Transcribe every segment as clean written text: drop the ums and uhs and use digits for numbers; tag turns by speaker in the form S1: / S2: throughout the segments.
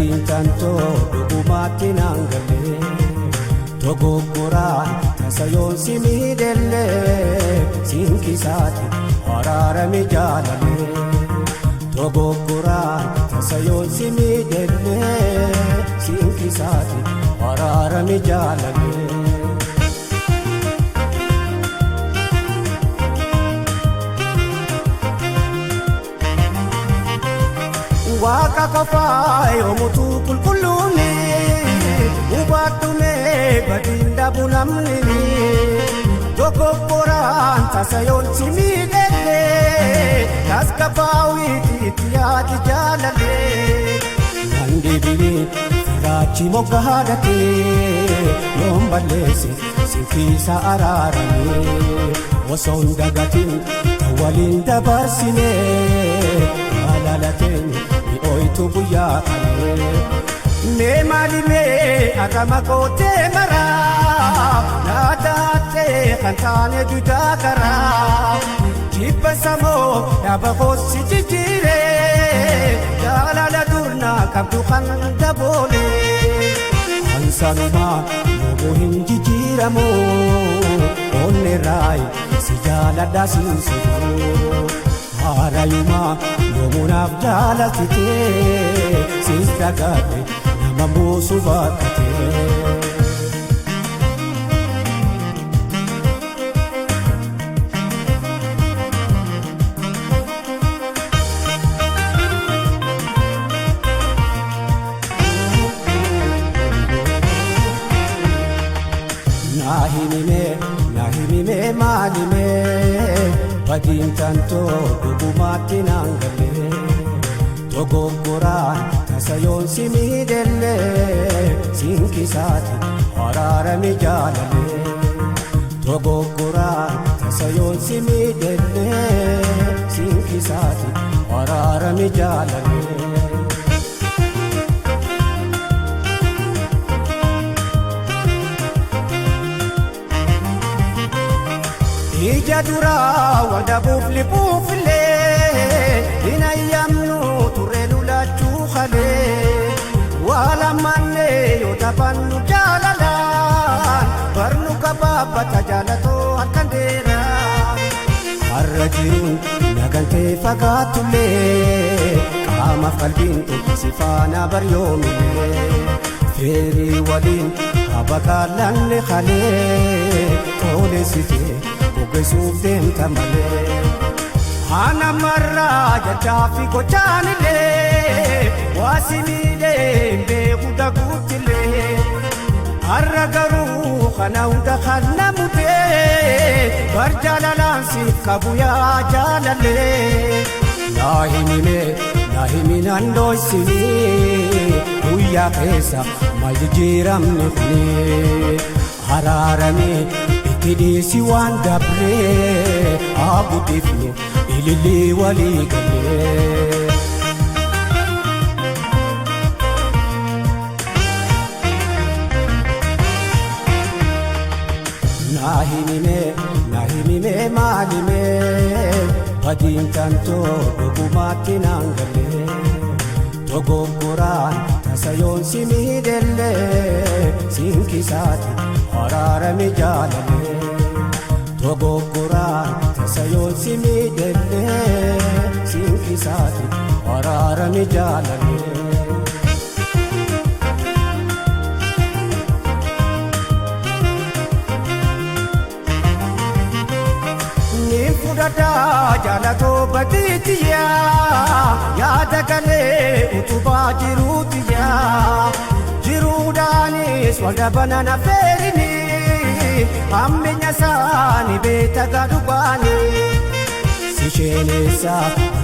S1: Badiin tantoo dhugumaatti naan galee dogoggoraan tasa yoon si miidhellee siinkisaati araarame jaalalee dogoggoraan tasa yoon si miidhellee siinkisaati araarame jaalalee. Waaqa qofaa yoomutu qulqulluuni hubattume badiin dhabu namni dogoggoraan tasa yoon si miidhellee tasgabaawiiti itti yaadi jaalalee. Kan deebi'ee firaachi moggaadhatee yoon balleesse sinkiisa araaramee osoo hin dagatin tan waliin dabarsinee jaalalateen mi'ooytu guyyaa kanee. Mee maali mee agama kootee maraa naadaattee kan taane duudaa karaa jibba samoo dhaaba koossi jijjiiree jaalala durnaa qabdu kan daboolee. Ansanumaa yoomuu hin jijjiiramu onnee raayi si jaaladha siin sobu. Haarayumaa yoomuu naaf jaalatitee siis dagaadhe nama buusu bakkatee. Naa himime naa himime maalime badiin tantoo dhugumaatti naan galee dogoggoraan tasa yoon si miidhellee siinkisaati araarame jaalalee dogoggoraan tasa yoon si miidhellee siinkisaati araarame jaalalee. Ija duraa wal dhabuuf libuufillee hin ayyamnu turre lulachuu kalee waa lammaanne yoo taphannu jaalalaan barnu gabaabbata jaalatoo harkaan dheeraa. Har'a jiruun nagantee fagaatullee qaamaaf qalbiin si faana baryoomillee feerii waliin habaqaalanne kalee toolessitee goggosuuf deemta malee. Ana marraa jechaa fi gochaanillee waa si miidhee beeku daguutillee. Har'a garuu kana hunda kan namutee bar jaalalaan siif qabu yaa jaalalee. Naa himime naa himinaan dhoysinii guyyaa keessa maal jijjiiramni kuni araaramee itti dhiisi waan dabree haa guddifnu ilillii walii galee. Naa himime naa himime maalime badiin tantoo dhugumaatti naan galee dogoggoraan tasa yoon si miidhellee siinkisaati araarame jaalalee dogoggoraan tasa yoon si miidhellee siinkisaati araarame jaalalee. Niin fudhadhaa jaalatoo badiitiyaa yaada galee utubaa jiruutiyaa jiruudhaanis wal dhabanan affeerini hamminya isaanii beekta gadhubaanii. Si sheenessa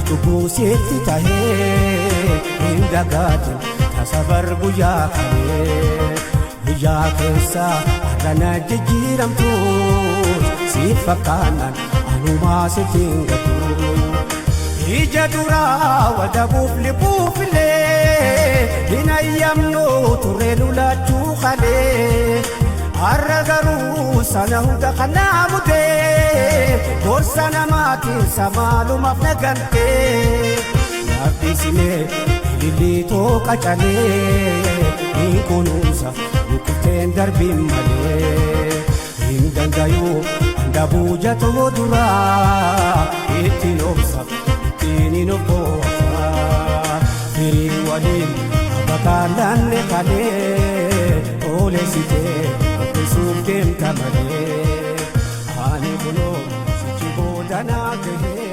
S1: cubbuu sitti tahee hin dagaatin tasa bar guyyaa kanee guyyaa keessa har'a na jijjiiramtuus si fakkaannaan anumaa sitti hin gatu. Ija duraa wal dhabuuf libuufillee hin ayyamnu turre lulachuu kalee har'a garuu sana hunda kan naamutee gorsa namaatiin samaalumaaf nagantee. Naaf dhiisimee Ilillii qacalee hin kunuunsa rukutteen darbiin malee. Hin dandayuu handabuu jatoo duraa ittiin obsa ittiin hin obboota. Firii waliin abakaalanne kalee oleessitee qopheessuuf deemta malee. Ani kunoo sichi booda naa gahee.